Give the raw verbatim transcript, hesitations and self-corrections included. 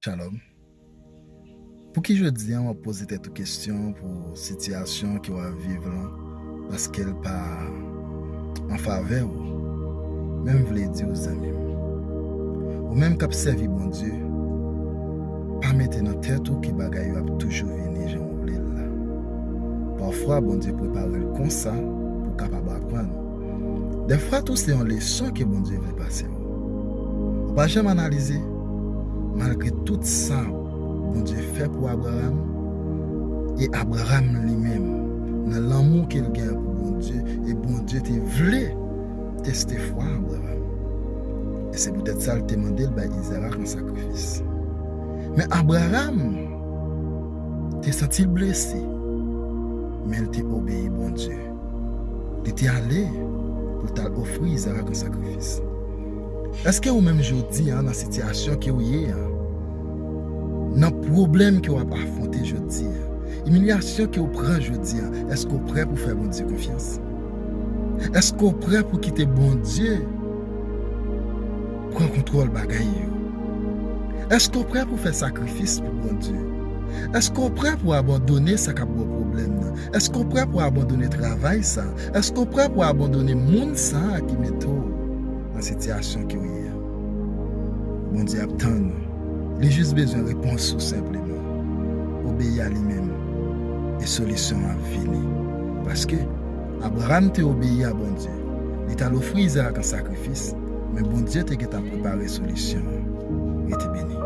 Shalom. Pouki jodi a w ap poze tèt ou kesyon pou sitiyasyon ke w ap viv lan, paske l pa an favè w? Men m vle di w, zanmi m, ou menm k ap sèvi Bondye, pa mete nan tèt ou ke bagay yo ap toujou vini jan w vle l la. Pafwa, Bondye prepare l konsa pou w kapab aprann. Dèfwa tou, se yon leson ke Bondye vle pase w. Ou pa janm analize, malgre tout sa Bondye fè pou Abraram, e Abraram li menm, nan lanmou ke l gen pou Bondye, e Bondye te vle teste fwa Abraram. E se poutèt sa l te mande l bay Izarak an sakrifis. Men Abraram te santi l blese, men l te obeyi Bondye. Li te ale pou l t al ofri Izarak an sakrifis. Èske ou menm jodi a, nan sitiyasyon ke w ye a, nan pwoblèm ke w ap afwonte jodi a, imilyasyon ke w pran jodi a, èske w prè pou fè Bondye konfyans? Èske w prè pou kite Bondye pran kontwòl bagay yo? Èske w prè pou fè sakrifis pou Bondye? Èske w prè pou abandone sa k ap ba w pwoblèm nan? Èske w prè pou abandone travay sa? Èske w prè pou abandone moun sa a ki mete w nan sitiyasyon ke w ye a? Bondye ap tann ou. Li jis bezwen repons ou senpleman. Obeyi a li menm, e solisyon an ap vini. Paske Abraram te obeyi a Bondye. Li t al ofri Izarak an sakrifis, men Bondye te gentan prepare solisyon an. Rete beni.